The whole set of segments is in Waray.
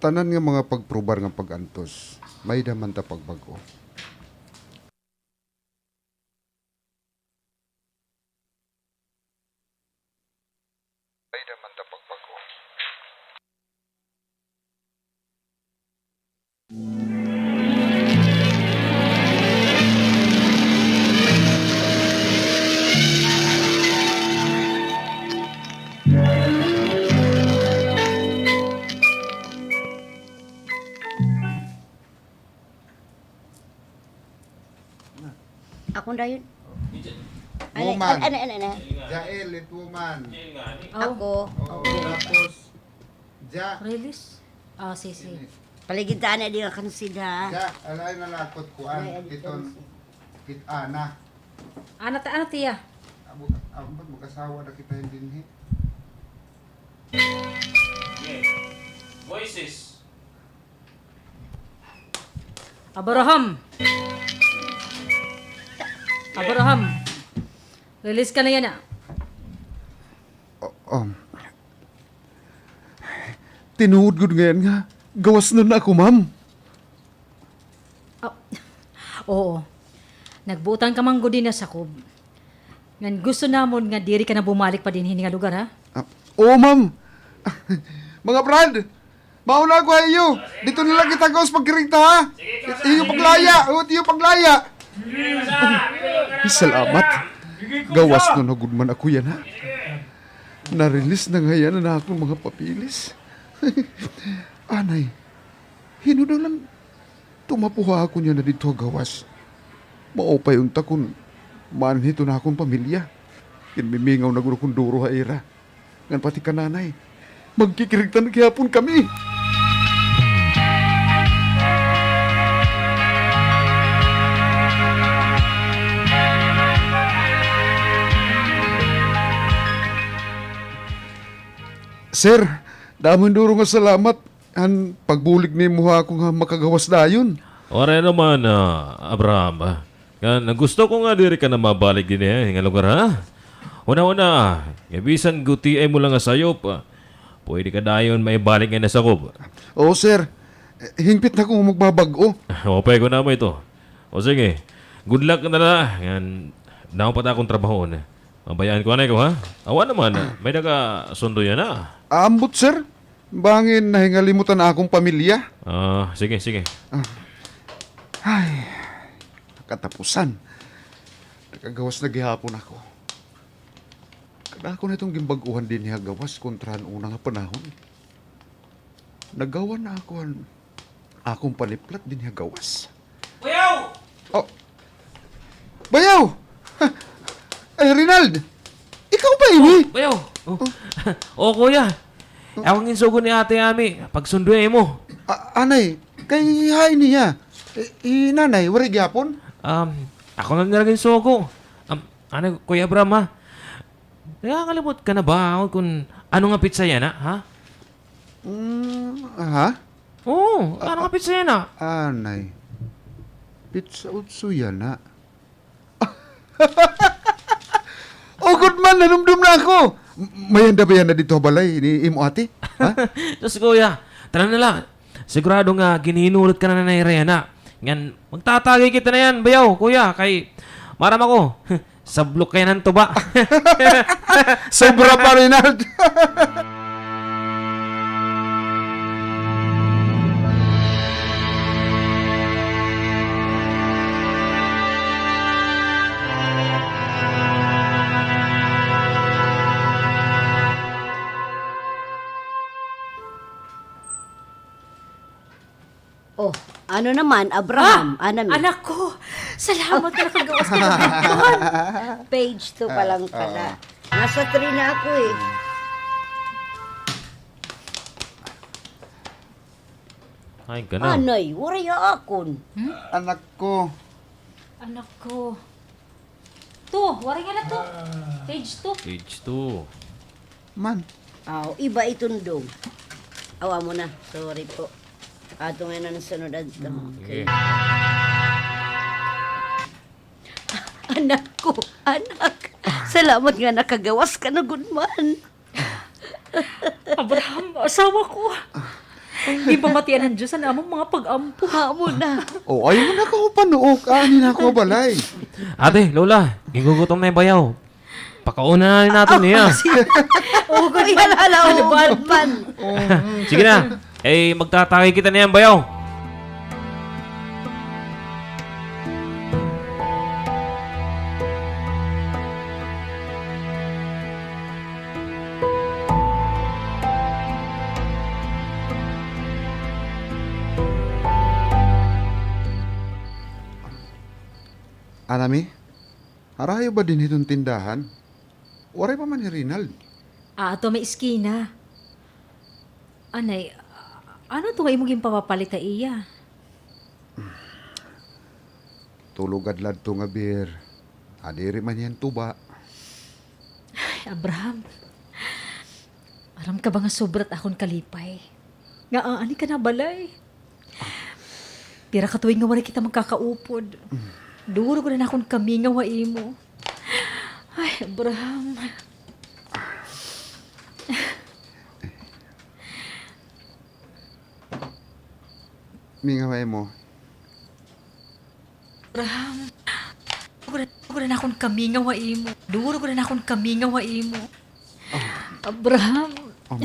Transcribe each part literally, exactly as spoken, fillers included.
tanan nga mga pagprobar nga pag-antos, may-ada man ta pagbag-o. May-ada man ta pagbag-o. Ako dayon. Ano, woman. Ano, ano, ano? Jael, it woman. Ako. Oo, okay. Tapos, ja. Release? Oh, si, si. Paligid ta na di nga kansid, ha? Ja, alay na lakot kuan. Ay, adi kiton kansid. Kit ana. Ana ta, ana tiya? Abo, abo, mag-asawa na kita dinhi. Voices. Abraham! Abraham! Release ka na yana. O-, um, tinuod gud ngay-an nga gawasnon na ako, ma'am. Ah, oo. Nagbutan ka man gud dinhi ha sakob. Ngan gusto namon nga diri ka na bumalik pa dinhi nga lugar, ha? Ah, oo, ma'am. Mga brad, mauna ako ha iyo. Didto na la kita gawas pagkirig ta, ha? It iyo paglaya. O, it iyo paglaya. Ay, salamat. Gawasnon na gud man ako yana, ha? Na-release na ngay-an an akon mga papeles. Anay, hin-o daw la an tumapo ha akon yana didto ha gawas? Maupay unta kon maanhi iton akon pamilya. Ginmimingaw na gud akon duro ha ira. Ngan pati kan nanay. Magkikirig ta na gihapon kami. Sir, damo hin duro nga salamat han pagbulig nimo ha akon nga makagawas dayon. Waray naman, ah, Abraham. Ngan gusto ko nga diri ka na mabalik dinhi nga lugar, ha? Hunahunaa nga bisan gutiay mo la nga sayop, ah, pwede ka dayon maibalik ngay-an ha sakob. Oo, sir. Hingpit na ako nga magbabag-o. Maupay kon amo ito. O sige, good luck na la. Ngan damo pa ta akon trabahoon. Mabayaan ko anay ko, ha? Awa naman, may-ada ka sundo yana, ha? Ambot, sir. Bangin nahingalimot an akon pamilya. Ah, sige, sige. Ah. Ay, katapusan. Nakagawas na gihapon ako. Kadako na iton ginbag-ohan dinhi ha gawas kontra han una nga panahon. Nagawa na ako han akon paniplat dinhi ha gawas. Bayaw! O. Bayaw! Ay, Rinald! Ikaw ba ini? O, bayaw! O. O, kuya. Ako an ginsugo ni Ate Ami. Pagsundo niya imo. A-, anay, kay hain hiya? I, i nanay, waray gihapon? Um, ako na la ginsugo. Um, anay, Kuya Abram, ha? Nakakalimot ka na ba kon ano nga petsa yana, ha? Mm, ha? Oo, ano nga petsa yana? Anay. Petsa otso yana. O, gud man, nanumdom na ako. M-, may-ada ba yana didto ha balay ni imo ate? Ha? Diyos, kuya. Tara na la. Sigurado nga ginhinulot ka na ni Nanay Reyna. Ngan magtatagay kita niyan, bayaw, kuya, kay maaram ako, sablok ka yana han tuba. Sobra pa, Rinald. Oh, ano naman, Abraham? Ah, ano mi? Anak ko, salamat nga nakagawas ka na gud man. Page two pa lang pala. Ah, ah. Nasa three na ako, eh. Ay, ka na. Anay, waray ha akon. Hmm? Anak ko. Anak ko. Two, waray nga na two. Page two. Page two. Man. Aw, iba iton, Dong. Aw, amo na. Sorry po. Ato nga na sunod adto. Mm, sige. Okay. Anak ko, anak. Salamat nga nakagawas ka na gud man. Abraham, asawa ko. Ginpamatian han Diyos an amon mga pag-ampo. Hamo na. O, ayaw na kamo panuok. Aanhi na ako ha balay. Ate, Lola, gingugutom na hin bayaw. Pakauna na naton hiya. Ugod man. Hala, hala, ugod man. Sige na. Eh, magtatagay kita niyan bayaw. Anami, harayo ba dinhi iton tindahan? Waray pa man hi Rinald. Ah, ato may eskina. Anay, ano to nga imo ginpapapalit ha iya? Tulo gad la adto nga beer. Adiri man hiya tuba. Ay, Abraham. Aram ka ba nga sobra it akon kalipay? Nga aanhi ka na ha balay. Pira ka tuig nga waray kita magkakaupod. Duro gud an akon kamingaw ha imo. Ay, Abraham. Mingaw ha imo. Abraham. Duro gud an akon kamingaw ha imo. Duro gud an akon kamingaw ha imo. Abraham. Um,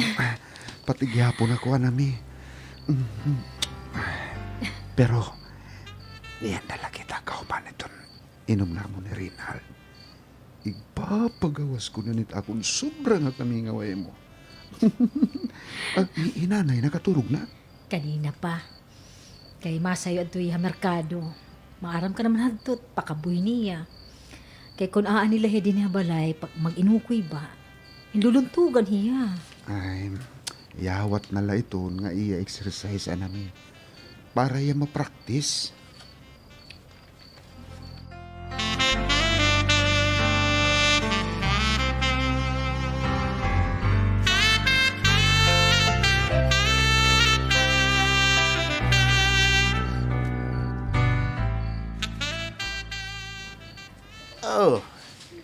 pati gihapon ako, anami. Mhm. Pero, niyan na la kita kauban iton inom namon ni Rinald. Igpapagawas ko na it akon sobra nga kamingaw ha imo. Ah, hi, hi Nanay, nakaturog na? Kanina pa. Kay masayo adto hiya ha merkado. Maaram ka naman hadto, pakabuhi niya. Kay kon aanhi la hiya dinhi ha balay, pag mag-inukoy ba, hinluluntugan hiya. Ay, yawat na la iton nga iya exercise, anami. Para hiya ma-practice. Oh,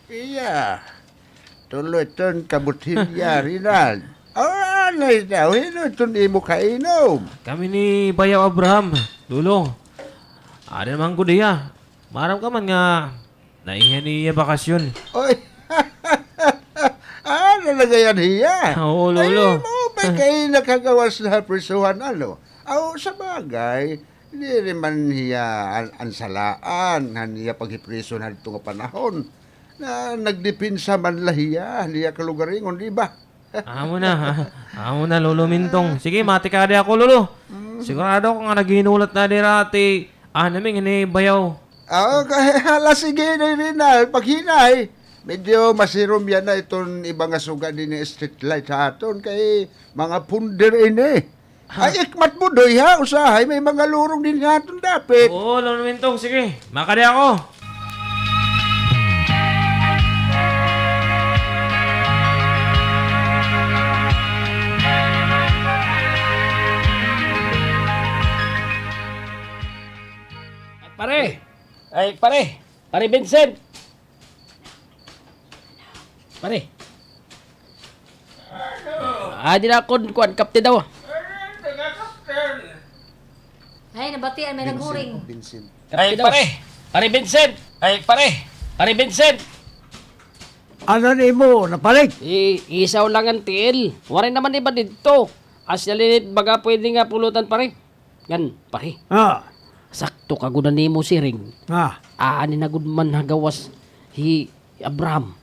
iya. Tulo iton kabotilya, Rinald. Aw, anay daw, hin-o iton imo kainom? Kami ni Bayaw Abraham, Lolo. Adi naman gud hiya. Maaram ka man nga naiha ini iya bakasyon. Oy. Ah, nalagayan hiya. Oo, Lolo. Ay, maupay kay nakagawas na ha prisohan, ano? Aw, sa bagay, diri man hiya an, an salaan han iya paghipriso hadto nga panahon. Na, nagdepensa man la hiya han iya kalugaringon, di ba? Amo na, ha? Amo na, Lolo Mintong. Sige, matikadi ako, Lolo. Mm. Sigurado ako nga naghihinulat na dira ti anami nga ni Bayaw. Oo, kay, hala, sige na, Rinald, paghinay. Medyo masirom yana iton iba nga suga dinhi street light ha aton, kay mga punder ini. Ha? Ay, ikmat mo, Doy, ha? Usahay, may mga lurong dinhi ha aton dapit. Oo, Lolo Mintong, sige. Makadi ako. Pare! Ay, pare! Pare Vincent! Pare. Ah, di na ako, kuan, kapte daw. Ay, nabatian, may naghuring. Vincent. Ay, kapte daw. Pare. Pare Vincent. Ay, pare. Pare Vincent. Ano nimo, napalit? I-, isaw la an tiil. Waray naman iba didto. Asya la ini, baga pwede nga pulutan, pare. Ngan, pare. Ah. Sakto ka gud nimo siring. Ah. Aanhi na gud man ha gawas hi Abraham.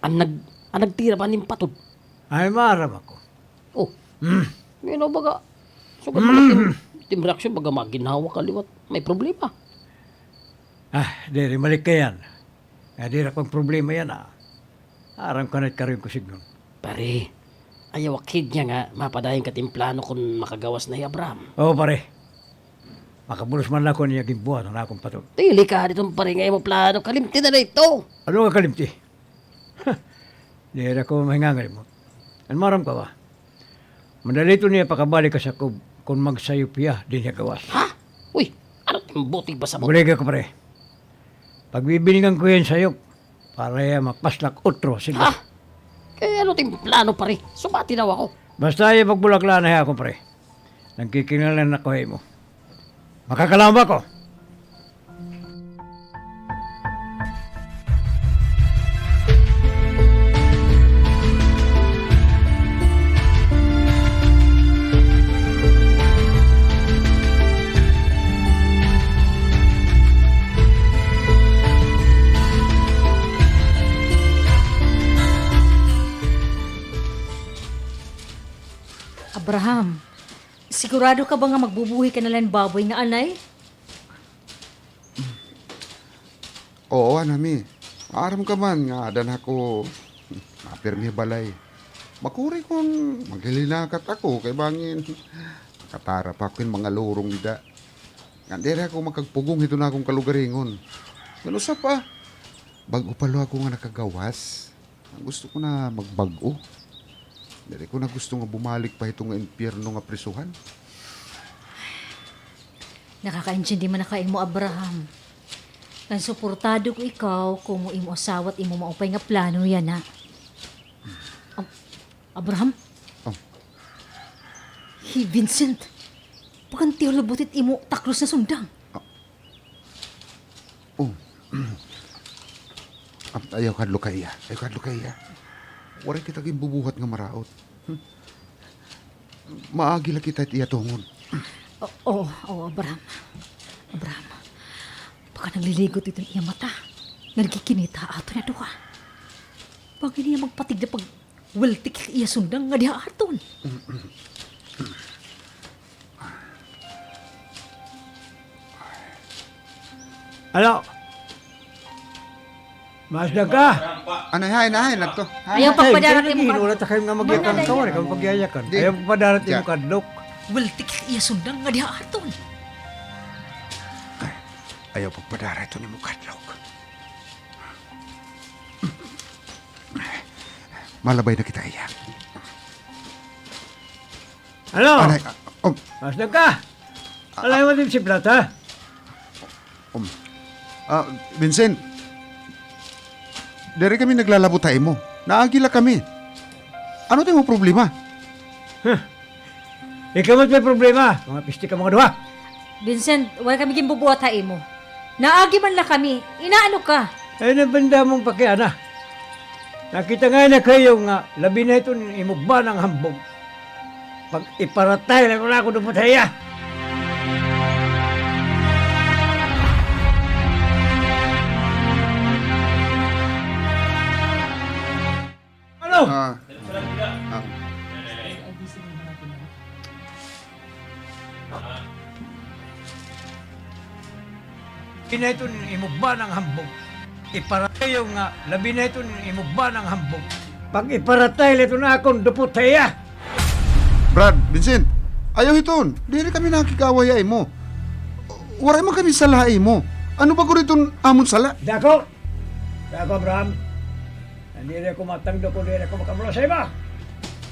An nag-, an nagtira pa hin patod. Ay, maaram ako. Oh. Hmm. Ngano baga? Sugad baga it im, it im reaksyon, baga maginhawa ka liwat. May problema. Ah, diri, malikan. Nga diri ak magproblema yana, ah. Aram ka na it karuyag ko sidngon. Pare, ayaw ak higda nga mapadayon ka it im plano kon makagawas na hi Abraham. Oo, pare. Makabulos man la ako niya ginbuhat han akon patod. Diri ka didto, pare, nga imo plano. Kalimti na la ito. Ano nga kalimti? Diri ako mahingangalimot. An maaram ka ba? Madali ito niya pakabalik ha sakob kon magsayop hiya dinhi ha gawas. Ha? Uy, ano it im butig pasabot? Bulig ako, pare. Pagbibiningan ko hiya hin sayop para hiya mapaslak utro ha silda. Ha? Kay ano it im plano, pare? Sumati daw ako. Basta hiya pagbulaklaan na hiya akon, pare. Nagkikinahanglan ako ha imo. Makakalawom ako. Abraham, sigurado ka ba nga magbubuhi ka na la hin baboy nga anay? Oo, Ana Mi. Maaram ka man nga aada na ako mapirmi ha balay. Makuri kon maghilinakat ako kay bangin makatara pa ako hin mga lurong dida. Ngan diri ako makagpugong hiton akon kalugaringon. Ngan usa pa, bag-o pa la ako nga nakagawas. Gusto ko na magbag-o. Diri ko na gusto nga bumalik pa hito nga impyerno nga prisohan. Nakakaintindi man ako ha imo, Abraham. Ngan suportado ko ikaw kon imo asawa it imo maupay nga plano yana. Ab-, Abraham? Oh. Hi Vincent, bagan tihulbot it imo taklos nga sundang. Ah. Oh. Am, ayaw kahadlok ha iya. Ayaw kahadlok ha iya. Waray kita ginbubuhat nga maraot. Hmm. Maagi la kita it iya tungod. O, o, o, Abraham. Abraham. Baka nagliligot iton iya mata. Nagkikinita ha aton nga duha. Bangin hiya magpatigda pag Weltik iya sundang ngadi ha aton. Ano? Masdan ka? Anay, hay, hay, nagto. Ayaw pagpadarat imo kadlok. Wala ta kay nga magyakan ka, wala kay pagyayakan. Ayaw pagpadarat imo kadlok. Weltik iya sundang ngadi ha aton. Ayaw pagpadarat imo kadlok. Malabay na kita iya. Ano? Anay, ah, um. Masdan ka? Ah, alay mo din si Plata? Um. Ah, Vincent. Diri kami naglalabot ha imo. Naagi la kami. Ano it imo problema? Huh. Ikaw man it may problema, mga pisti ka mga duha. Vincent, waray kami ginbubuhat ha imo. Naagi man la kami. Inaano ka? Ay, nabanda mong pakiana. Nakita nga na kayo nga labi na iton imo banang hambog. Pag-iparatay la ko na ako dupot ha iya. Ano? Ah. Ah. Labi na iton imo banang hambog. Ipara-, ayaw nga, labi na iton imo banang hambog. Pag-iparatay la iton akon dupot ha iya. Brad, Vincent, ayaw hiton. Diri kami nakig-away ha imo. Waray man kami sala ha imo. Ano ba gud iton amon sala? Dako! Dako, Abraham. Diri ako matangdo kon diri ako makabulos ha imo.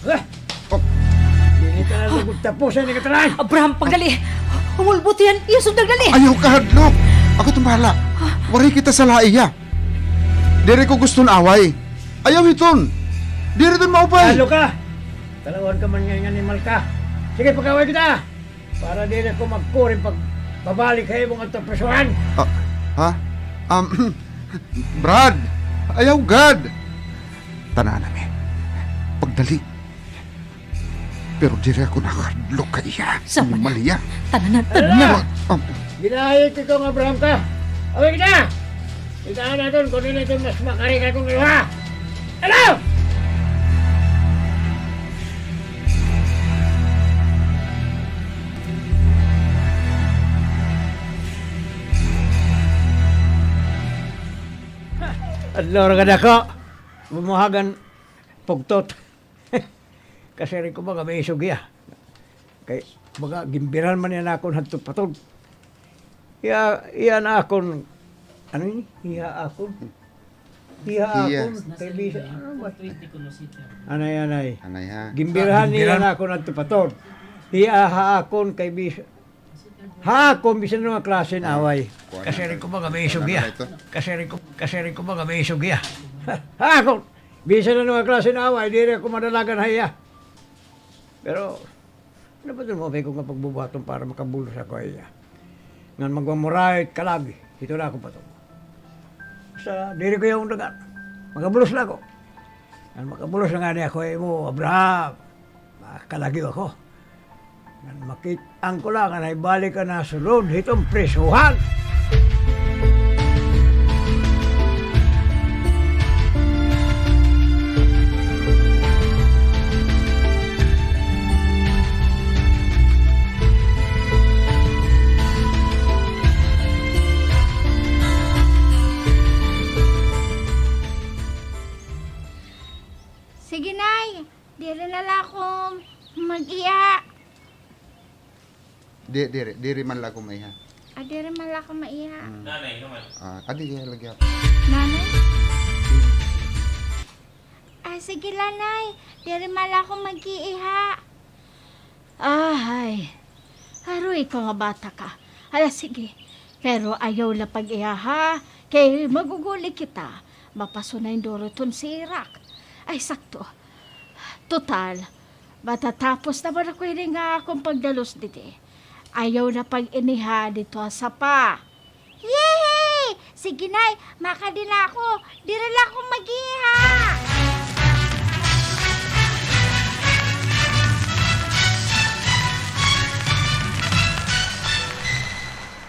Hala! Oh. Diri ka na lugod tapusan ni kataray. Abraham, pagdali. Humulbot hiya han iya sundang, dali. Ayaw kahadlok. Ako iton bahala. Waray kita sala ha iya. Diri ko gusto hin away. Ayaw hiton. Diri iton maupay. Halo ka. Talawan ka man ngay-an nga animal ka. Sige, pag-away kita. Para diri ako magkuri hin pagbabalik ha imo ngadto ha prisohan. Ah, ha? Um, Brad, ayaw gad. Tana, Ana Mi. Pagdali. Pero diri ako nakahadlok ha iya. Sama na. Animal hiya. Tana na, tana na. Um, ginahayag ko nga Abraham ka. Away kita. Kitaa naton kon hin-o iton mas makarigat ha aton duha. Ano? Adlaw ra nga dako, bumuhagan pugtot. Kasiring ko ba nga may isog hiya. Kay, baga, ginbirahan man niya na akon hadto patod. Iya, iya na akon, ano ini? Iya akon. Iya akon, kay bisan, ano ba? Anay, anay. Anay, ha? Ginbirahan niya na akon hadto patod. Iya ha akon, kay bisan, ha akon, bisan ano nga klase hin away. Kasiring ko ba nga may isog hiya. Kasiring ko, kasiring ko ba nga may isog hiya. Ha akon, bisan ano nga klase hin away, diri ako madalagan ha iya. Pero, Ano ba ito mga ko nga pagbubuhaton para makabulos ako iya? Ngan magmamurayot ka lagi. Ito na ako pa ito. Basta diri ko yung dagan. Makabulos na ako. Ngan makabulos na nga niya ako, imo, Abraham. Makalagi ako. Ngan makit-an ko lang nga naibalik ka na sulod hiton prisuhan. Sige, Nay. Diri na la ako mag-iha. Di, diri, diri man la ako maiha. Ah, diri man la ako maiha. Mm. Nanay naman. Ah, adi, lagi ako. Nanay? Ah, sige la, Nay. Diri man la ako mag-iiha. Ahay. Aroy ka nga bata ka. Hala, sige. Pero ayaw la pag-iha, ha? Kay maguguli kita. Mapasunay duro ton sirak. Ay, sakto. Total, matatapos naman ako ini nga akon pagdalos didi. Ayaw na pag-iniha didto ha sapa. Yehey! Sige, Nay, makadi na ako. Diri la ako mag-iha.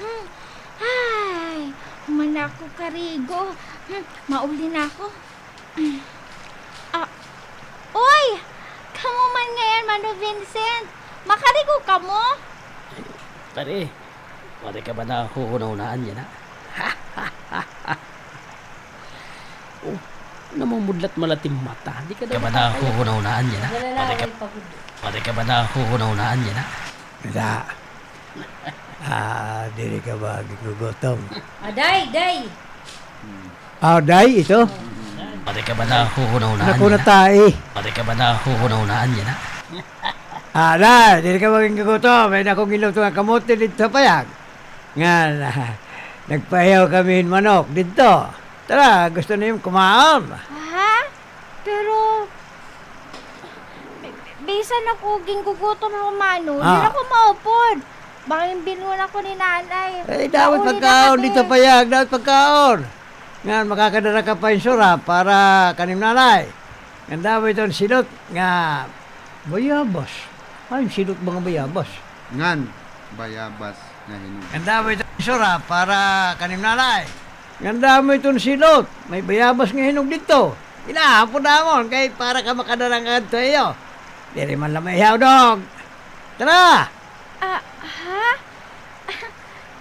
Hmm. Ay, human na ako karigo. Hmm, mauli na ako. Ah, uy! Kamo man ngay-an, Mano Vincent! Makarigo kamo? Pare, waray ka ba nahunahunaan yana? Oh, namumudlat man la it im mata. Di ka daw makakaya. Ka ba nahunahunaan yana? Waray ka, waray ka ba nahunahunaan yana? Wala. Ah, diri ka ba gingugutom? Ah, day, day. Ah, day, ito? Pati ka ba nahuhunaw na anya na? Naku, natai. Pati ka ba nahuhunaw na anya na? Ah, day, diri ka ba gingugutom? May akon ginluto nga kamote didto ha payag. Ngan, ah, nagpahiyaw kami hin manok didto. Tara, gusto niyo kumaon? Ha? Pero, bi-, bisan ako gingugutom ako, Mano, ah, diri ako maupod. Bangin binuon ako ni Nanay. Eh, damo it pagkaon didto ha payag, damo it pagkaon. Ngan makakadara ka pa hin sura para kan im nanay. Ngan damo iton silot nga bayabas. Ay, silot ba nga bayabas? Ngan bayabas nga hinog. Ngan damo iton sura para kan im nanay. Ngan damo iton silot. May bayabas nga hinog didto. Ina, hapon namon kay para ka makadara ngadto ha iyo. Diri man la maihaw, dog. Tara! Ah, ha?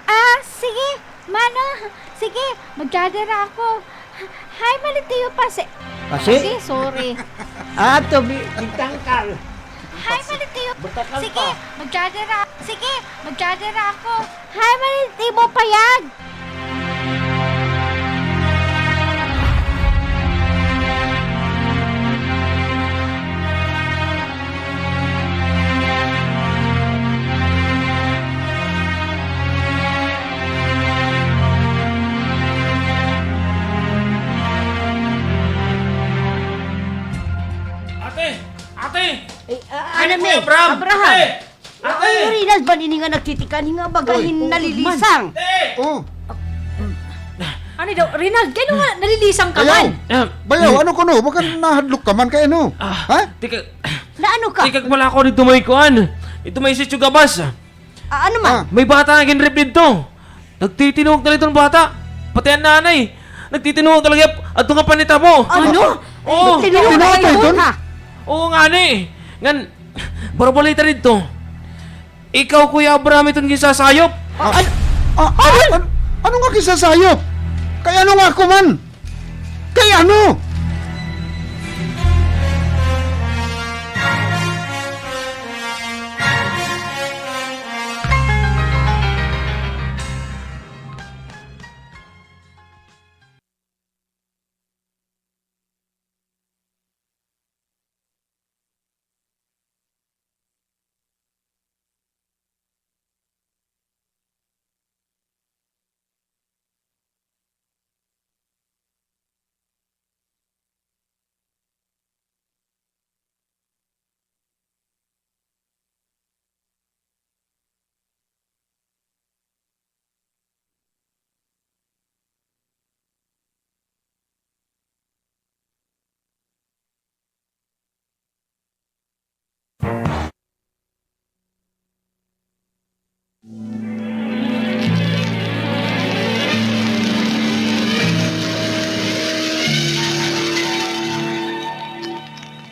Ah, sige, Mano. Sige, magdadara ako. Hay, mali tiyo, pasi. Pasi? Pasi, sorry. Ato, bi-, bintangkal. Hay, mali tiyo. Sige, magdadara. Sige, magdadara ako. Hay, mali tiyo, payag. Ate! Ate! Ay, ah, ano, Kuya Abraham! Abraham! Ate! Ate! Ay, Rinald ba ini nga nagtitikani nga baga hin nalilisang? Ate! Oh. Ano daw, Rinald, kay ano nga nalilisang ka man? Bayaw, ano kuno? Baga nahadlok ka man kay ano? Ha? Tikang, naano ka? Tikang pala ako didto may kuan. Didto may sitio Gabas. Ah, ano man? May bata nga ginrip didto. Nagtitinuok na la iton bata. Pati an nanay. Nagtitinuok na la gihap. Adto nga panitabo. Ano? Oo. Nagtitinuok na la iton? Oo, ngani. Ngan, baro balita didto. Ikaw, Kuya Abraham, iton ginsasayop. Ah, an-, ah, an-, ano nga ginsasayop? Kay ano nga ako man? Kay ano?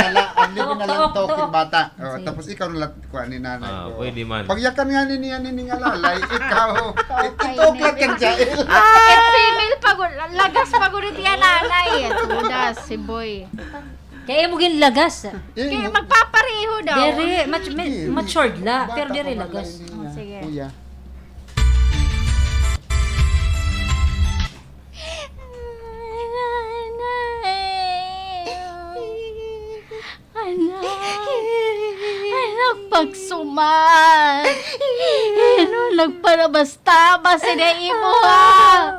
na la, an libre na la an tuhok hin bata. O, sige. Tapos ikaw na la kuan ni nanay ko. Ah, pwede man. Pagyakan ngani niya nining alalay, ikaw. It-, ituok la kan jail. It female pa gud, lagas pa gud it iya nanay. Tudas, si boy. Kay imo ginlagas. Kay magpapareho daw. Diri, mat-, matured la, pero diri lagas. O, sige. Kuya. Anak, anak, pagsumat. Hin-o nagparabas-tabas hini ha imo, ha?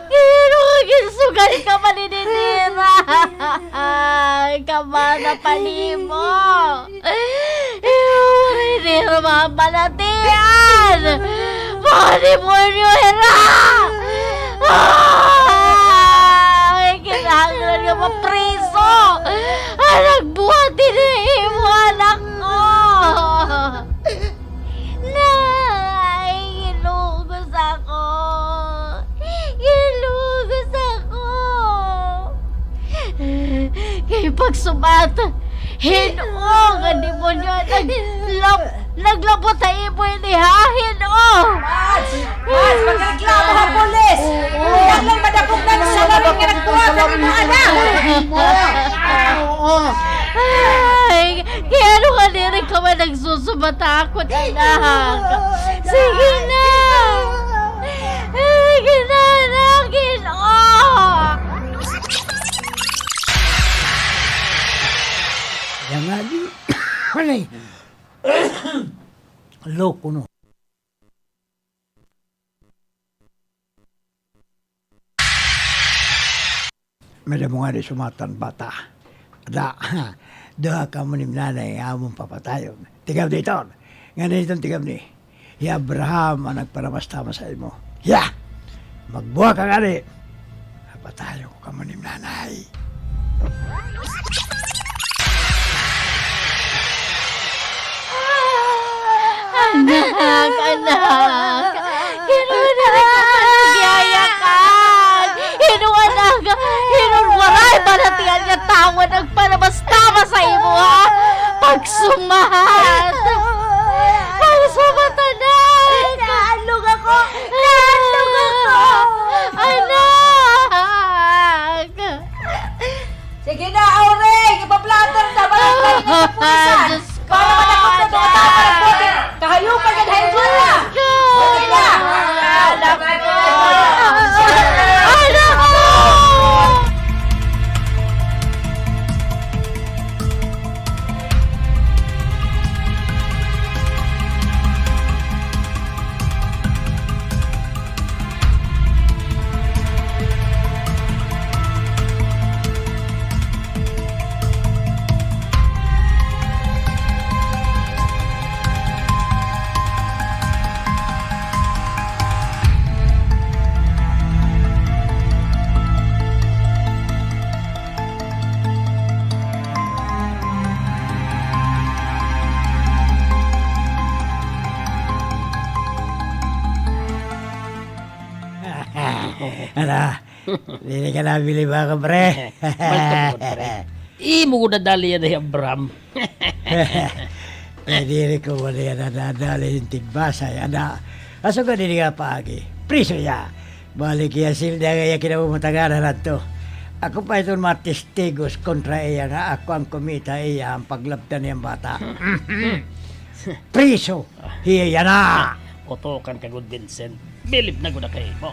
Hin-o nga ginsugal ka man hini nira? Ay, kamana pa nimo. Imo hini nira mga balatian. Mga demonyo hira. Ay, kinahanglan nga mapriso an nagbuhat hini ha imo anak ko. Nay, ginlugos ako. Ginlugos ako. Kay pagsumat, hin-o nga demonyo an naglab-, naglabot ha imo ini, ha? Hin-o? Mads! Mads, magreklamo ha pulis! Oo. Kay lang madapog na an salarin nga nagbuhat han imo anak! Oo. Ay, kay ano ka diri ka man nagsusumat ha akon anak? Sige na! Sige na, anak! Hin-o! Kaya nga di, ano eh, loko, no? Madamo ngani sumatan bata. Da, duha kamo ni nanay nga amon papatayon. Tigabni iton. Ngani iton tigabni. Hi Abraham an nagparabas-tabas ha imo. Hiya! Magbuhat ka ngani. Papatayon ko kamo ni nanay. Anak, anak. Hin-o na rin ka man nagyayakan? Hin-o, anak? Hin-o, waray balatian nga tawo an nagparabas-tabas Ano? Diri ka nabilib ha akon, pre? Malta ko, pre. Imo ko nadali yana hi Abraham. Eh, diri ko man yana nadali hin tigbasay, ana. Asugad hini nga paagi, priso hiya. Balik hiya selda nga iya kinabubutangana hadto. Ako pa iton mga testigos kontra iya nga ako an kumita ha iya han paglabta niyan bata. Priso hiya yana. Utokan ka gud, Vincent. Bilib na gud ako ha imo.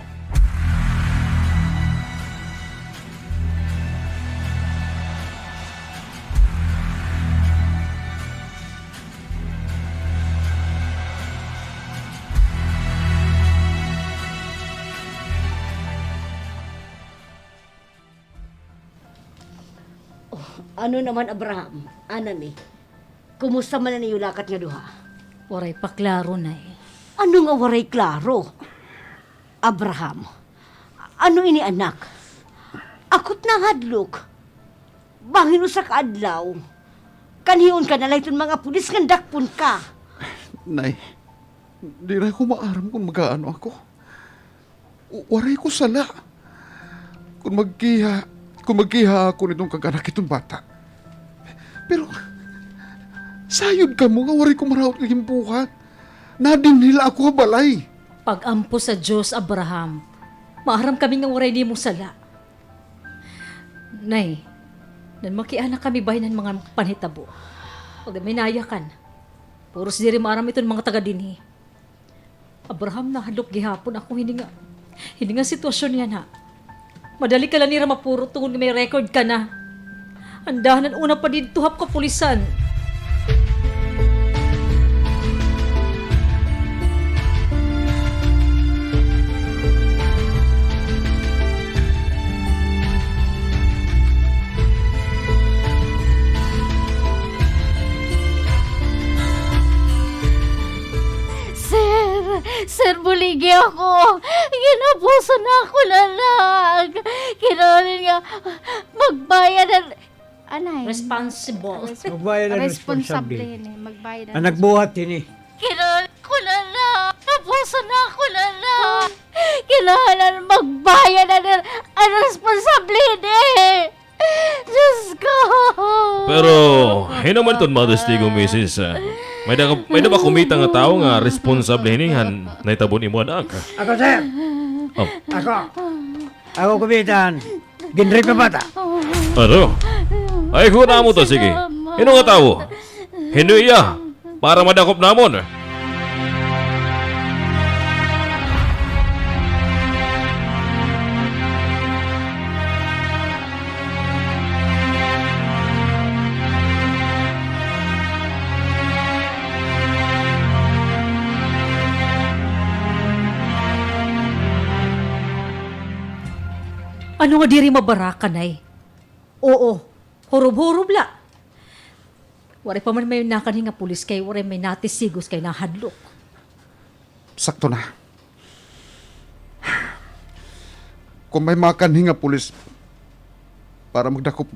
Oh, ano naman, Abraham? Anami, kumusta man an iyo lakat nga duha? Waray pa klaro, Nay. Ano nga waray klaro? Abraham, ano ini, anak? Ako it nahadlok. Bangin usa ka adlaw, kanhion ka na la hiton mga pulis ngan dakpon ka. Nay, diri ako maaram kon mag-aano ako. W-, waray ko sala. Kon magkiha, kon magkiha ako niton kag anak hiton bata. Pero, sayod kamo nga waray ko maraot nga ginbuhat. Nadinhi la ako ha balay. Pag-ampo sa Diyos, Abraham. Maaram kami nga waray nimo sala. Nay, nan makiana kami bahin han mga panhitabo. Pag may nayakan. Puros diri maaram iton mga taga dinhi. Abraham, nahadlok gihapon ako hini nga, hini nga sitwasyon yana. Madali ka la nira mapurot tungod nga may record ka na. Andahan an una pa didto ha kapulisan. Sir, sir, buligi ako. Ginabuso na ako, anak. Kinahanglan nga magbayad an, anay. Responsible. Magbayad an responsable. Responsable hini, magbayad an, an nagbuhat hini. Kinahanglan ko, anak. Ginabuso na ako, anak. Kinahanglan magbayad an, an responsable hini. Diyos ko! Pero, hin-o man iton mga testigo, misis? Ah, may-ada ka, may-ada ba kumita nga tawo nga responsable hini han nahitabo han imo anak? Ako, sir! Oh. Ako! Ako kumita han ginrape nga bata. Ano? Ay, kuha namo ito, sige. Hin-o nga tawo? Hin-o iya? Para madakop namon. Ano nga diri mabaraka, Nay? Oo, hurob-hurob la. Waray pa man may nakanhi nga pulis kay waray may natisigos kay nahadlok. Sakto na. Kon may makanhi nga pulis para magdakop,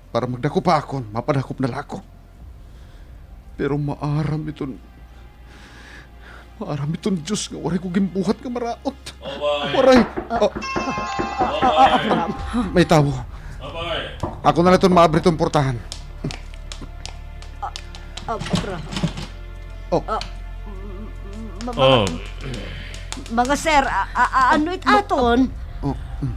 para magdakop ha akon, mapadakop na la ako. Pero maaram iton Maaram iton Diyos nga waray ko ginbuhat nga maraot. Abay. Waray. Ah, ah, ah, ah, Abraham. May tawo. Abay. Ako na la iton maabri iton portahan. Ah, ah, Abraham. Oh. Ah, m-, m-, ma-, mga, mga sir, a-, a-, a-, ano it aton? Oh, mm.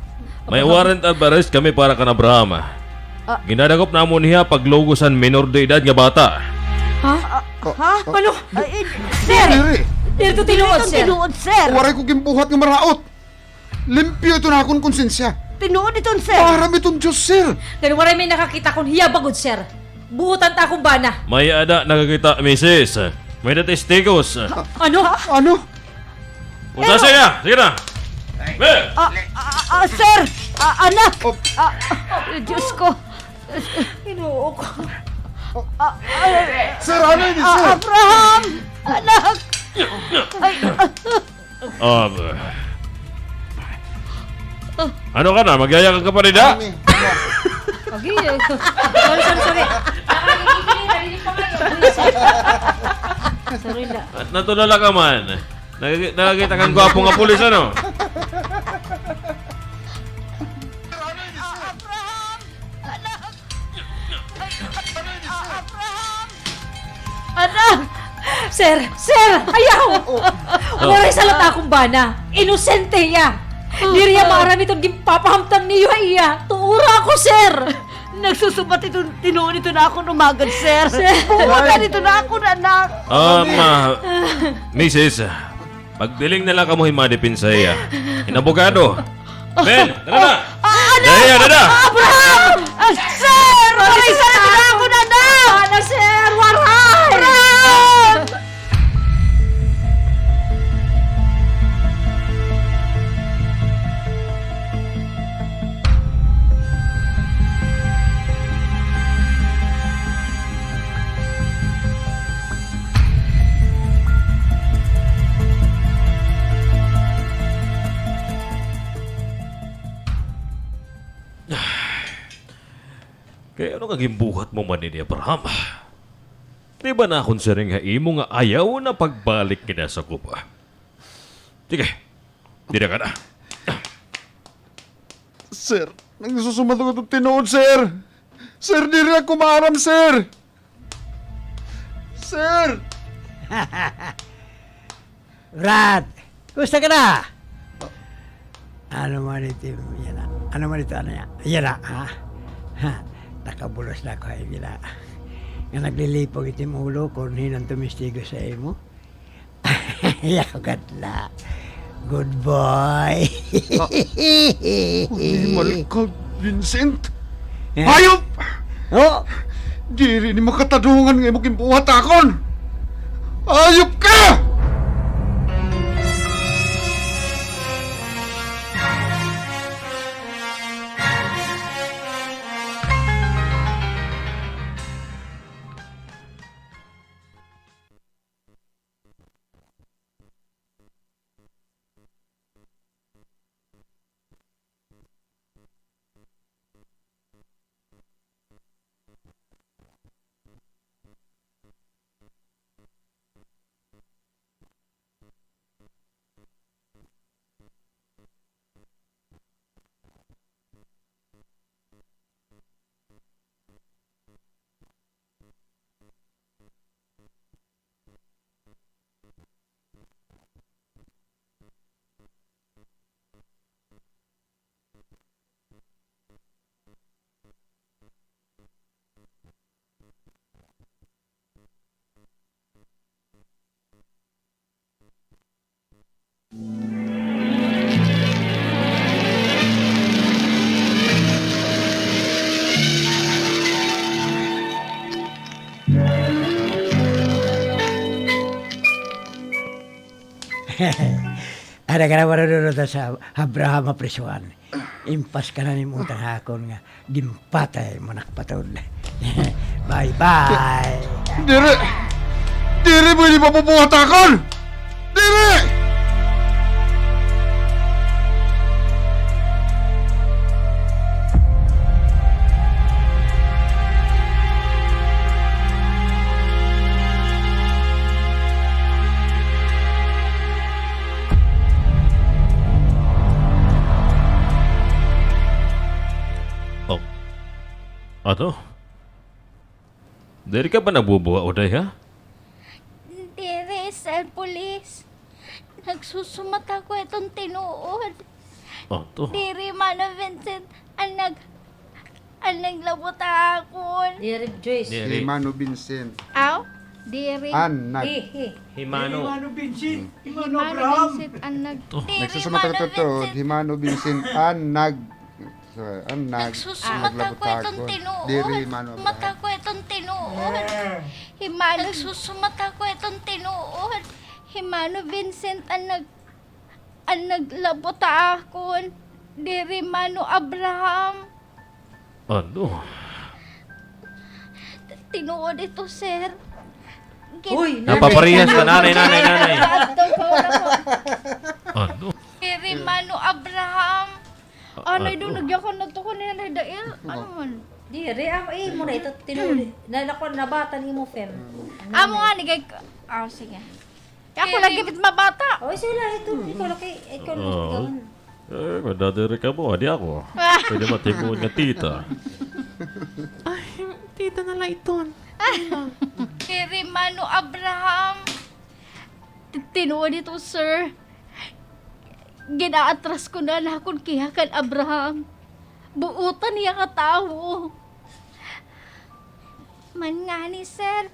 May warrant of arrest kami para kan Abraham. Ah. Ginadakop namon hiya paglugos han minor de edad nga bata. Ha? Ah, ha? Ano? Ay, eh, sir! Diri. Diri ito tinuod, sir. Tinuod, sir. Waray ko ginbuhat nga maraot. Limpyo ito na akon konsensya. Tinuod iton, sir. Maaram iton Diyos, sir. Ngan waray may nakakita kon hiya ba gud, sir. Buotan ta akon bana. May-ada nakakita, misis. May-ada testigos. Ano? Ano? Unsa siya? Sige na. Be! Ah, ah, ah, sir! Ah, anak! Oh. Ah, ah, Diyos ko! Ginoo ko. Ah, ah, sir, ano ini, ah, sir? Abraham! Anak! Ay, ah. Ah, ano ka na? Magyayakag ka pa rin, ha? Agi, eh. Sorry, sorry, sorry. Sorry, da. Natulala ka man. Nakaki-, nakakita kang gwapo nga pulis, ano? Sir! Sir! Ayaw! Waray sala it akon bana. Inosente hiya. Diri hiya maaram iton ginpapahamtang niyo ha iya. Tuora ako, sir! Nagsusumat iton tinuod iton akon umagad, sir. Sir! Buwagan iton akon anak. Um, ah, misis, magdiling na la kamo hin mga depensa hiya. Hin abogado. Ben, tara na! Ah, ano? Daya, dada! Abraham! Ah, sir! Waray sala it akon anak! Ano, sir? Waray! Abraham! Kay ano nga ginbuhat mo man ini, Abraham? Di ba nakon siring ha imo nga ayaw na pagbalik ngada sa guba? Sige, dida ka na. Sir, nagsusumat ako iton tinuod, sir. Sir, diri ako maaram, sir. Sir! Brad, kumusta ka na? Ano man ito, yana? Ano man ito, ano ya? Yana, ha? Ha? Nakabulos na ako, ay, yana. Nga naglilipong ito im ulo kon hin-o an tumistigo sa imo. Yaw gad la. Good boy. Ah, animal ka, Vincent. Eh? Hayop! Oh! Diri ini makatadungan nga imo ginbuhat ha akon. Hayop ka! Ada ka na marunod sa Abraham ha prisuhan. Impas ka na nim utang ha akon nga ginpatay mo nakpatod. Bye-bye. Diri! Diri mo ini mabubuhat ha akon! Diri! Oh. Ano? Diri ka ba nagbubuha, uday, ha? Diri, sir, pulis. Nagsusumat ako iton tinuod. Ato. Diri Mano Vincent an nag-, an naglabot ha akon. Diri, Joyce. Diri. Hi Mano Vincent. Aw? Diri. An nag- Hi, hi. Hi Mano. Hi Mano Vincent. Hi Mano Abraham. Vincent an nag-, Ato. Diri Mano Vincent. Nagsusumat ako iton tinuod. Hi Mano Vincent an nag-, So, an nag-, nagsusumat ako iton tinuod. Diri Mano Abraham. Nagsusumat ako iton tinuod. Eh. Hi Mano, nagsusumat ako iton tinuod. Hi Mano Vincent an nag-, an naglabot ha akon. Diri Mano Abraham. Ano? Tinuod ito, sir. Gin- Uy, napaparehas na, nanay, nanay, nanay. Adto ko na po. Ano? Diri Mano Abraham. Anay, ano? Dunugyakan na to ko niya, Nay Dail. Ano man? Diri, ah, eh, mo na ito, tinuli. Na, naku, nabata ni mo, Fer. Amo nga, nigay ko. Ah, sige. Ako lagi bit mabata. Oh, sige lang, ito, ikaw lagi, ikaw lagi. Eh, madadiri ka mo, adi ako. Pwede matimuod nga tita. Ay, tita na la iton. Diri Mano Abraham. Ti-, tinuod ito, sir. Gin-aatras ko na an akon kiha kan Abraham. Buotan niya nga tawo. Man ngani, sir,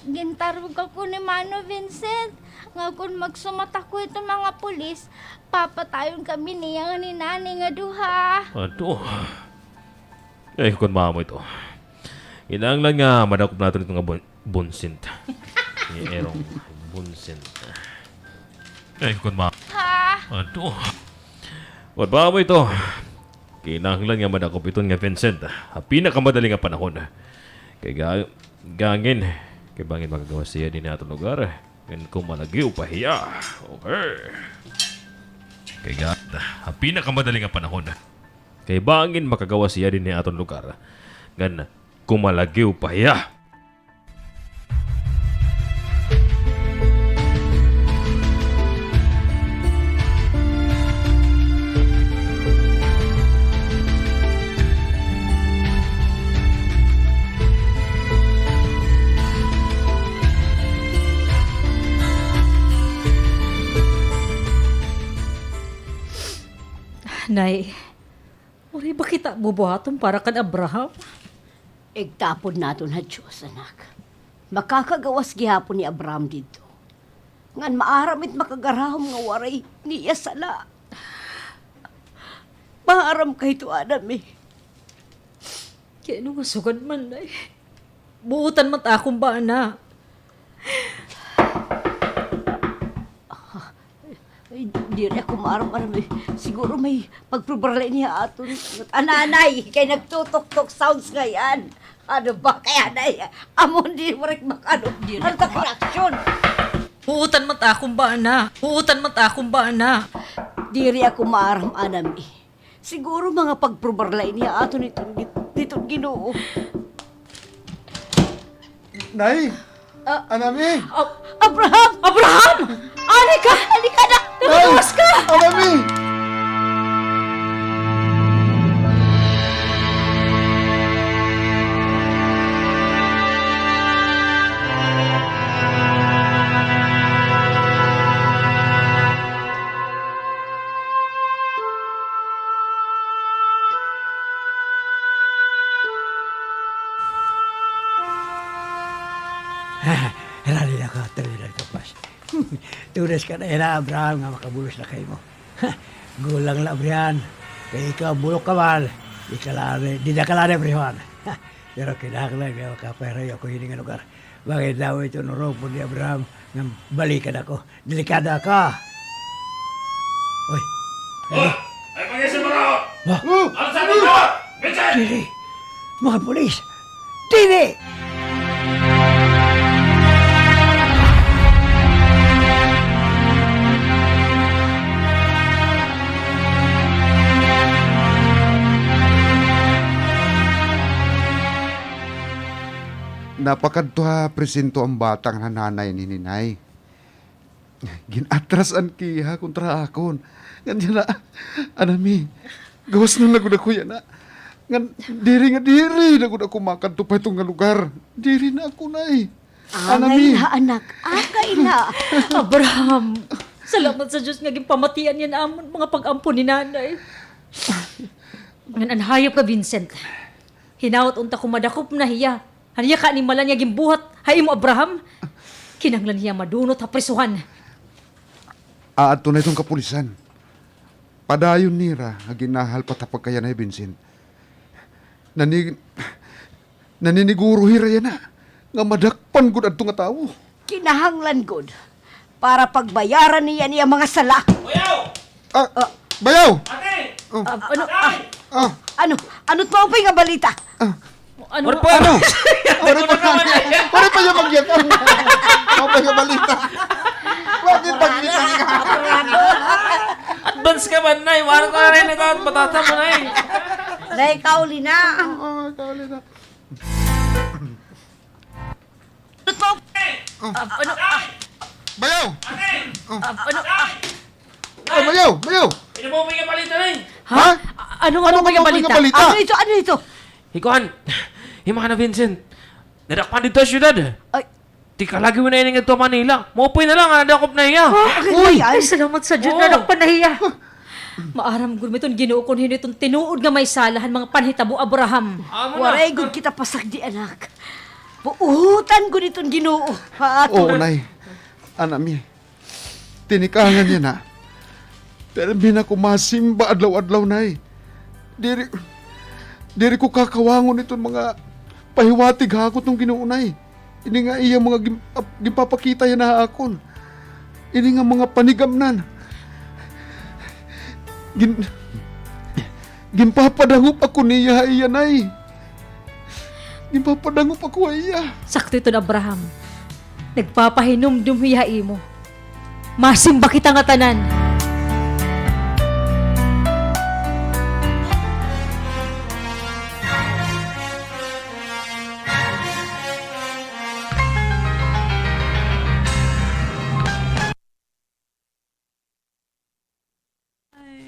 gintarog ako ni Mano Vincent nga kon magsumat ako hiton mga pulis, papatayon kami niya ngan ni Nanay nga duha. Ato. Ay, kon mamo ito. Kinahanglan nga madakop naton ito nga bun-, Bunsint. Ni Erong Bunsint. Ay, kon ma-, Ha? Ato. Kon mamo ito. Kinahanglan nga madakop iton nga Vincent ha pinakamadali nga panahon. Kay ga-, gangin, kay bangin makagawas hiya dinhi ha aton lugar ngan kumalagiw pa hiya. Okay. Kay ga-, ha pinakamadali nga panahon. Kay bangin makagawas hiya dinhi ha aton lugar ngan kumalagiw pa hiya. Nay, waray ba kita bubuhaton para kan Abraham? Igtapod naton ha Diyos, anak. Makakagawas gihapon ni Abraham didto. Ngan maaram it makagarahom nga waray niya sala. Maaram ka hito, Anami. Kay ano nga sugad man, Nay? Buotan man it akon bana. Ay, diri ako maaram, Anami. Siguro may pagprobar la ini ha aton. Ananay, kay nagtutuktok sounds ngay-an. Ano ba kay anay? Amo, di mo rin makano. Diri ako ma- reaksyon. Buotan man it akon bana. Buotan man it akon bana. Diri ako maaram, Anami. Siguro mga pagprobar la ini ha aton hiton, hiton Ginoo. Nay! Ah. Anami! Ab-, Abraham! Abraham! Ari ka! Halika na! Nay! Nagawas ka! Anami! Rali na ka, tuloy na ka, pas. Tudas ka na, ira, Abraham, nga makabulos na kay mo. Gulang la, Brian. Kay ikaw, bulok ka man. Di ka lani, di na ka lani, Brian. Pero kinahanglan nga makapahirayo ako hini nga lugar. Bakit daw ito nurupod ni Abraham nga balikan ako? Delikado ako. Uy. Uy! Ay, pag-isa mo na ako! Ba? Ano sabi mo? Bitchay! Diri. Mga pulis. Diri! Napakadto ha presinto an bata nga nanay ni Ninay. Gin-atras an kiha kontra akon. Ngan yana, Anami, gawas na la gud ako yana. Ngan diri nga diri na gud ako makadto pa hito nga lugar. Diri na ako, Nay. Angay na, anak. Angay na. Abraham, salamat sa Diyos nga ginpamatian niya an amon mga pag-ampo ni Nanay. Ngan an hayop nga Vincent, hinaot unta kon madakop na hiya han iya kaanimalan nga ginbuhat ha imo, Abraham, kinahanglan hiya madunot ha prisuhan. Aadto na iton kapulisan. Padayon nira nga ginahalpat ha pagkayana hi Vincent. Nani-, naniniguro hira yana nga madakpan gud adto nga tawo. Kinahanglan gud para pagbayaran niya an iya mga sala. Bayaw! Ah, ah, bayaw! Ate! Oh. Ah, ano, ah, ah, ano, ano it maupay nga balita? Ah. Ano? Ano? Ano pa? Ano pa? Ano pa yung magyakan? Ano pa yung balita? Bakit pagyakan ka? Advance ka ba, Nay? Wala ka na rin nagkakaroon, matata mo, Nay. Nay, kauli na. Oo, kauli na. Ano to? Oh. Ah, ano? Ah. Bayaw! Oh. Ah, ano? Ah. Oh, bayaw! Bayaw! Ano mo may balita, Nay? Ha? Ha? A-, ano nga may balita? Ano ito? Ano ito? Hi kuan, hi Mana Vincent. Nadakpan didto ha syudad. Ay. Tikang lagi mo na ini ngadto ha Manila. Maupay na la nga nadakop na hiya. Uy! Ay, salamat sa Diyos, nadakpan na hiya. Maaram gud man iton Ginoo kon hin-o iton tinuod nga may sala han mga panhitabo, Abraham. Amo na. Waray gud kita pasagdi, anak. Buutan gud iton Ginoo ha aton. Oo, Nay. Ana mi. Tinikangan yana. Pirme na ako masimba adlaw-adlaw, Nay. Diri, diri ko kakawangon iton mga pahiwatig ha akon iton Ginoo, Nay. Ini nga iya mga gin-, ap-, ginpapakita yana ha akon. Ini nga mga panigamnan. Gin-, ginpapadangop ako niya ha iya, Nay. Ginpapadangop ako ha iya. Sakto iton, Abraham. Nagpapahinumdom hiya ha imo. Masimba kita ngatanan.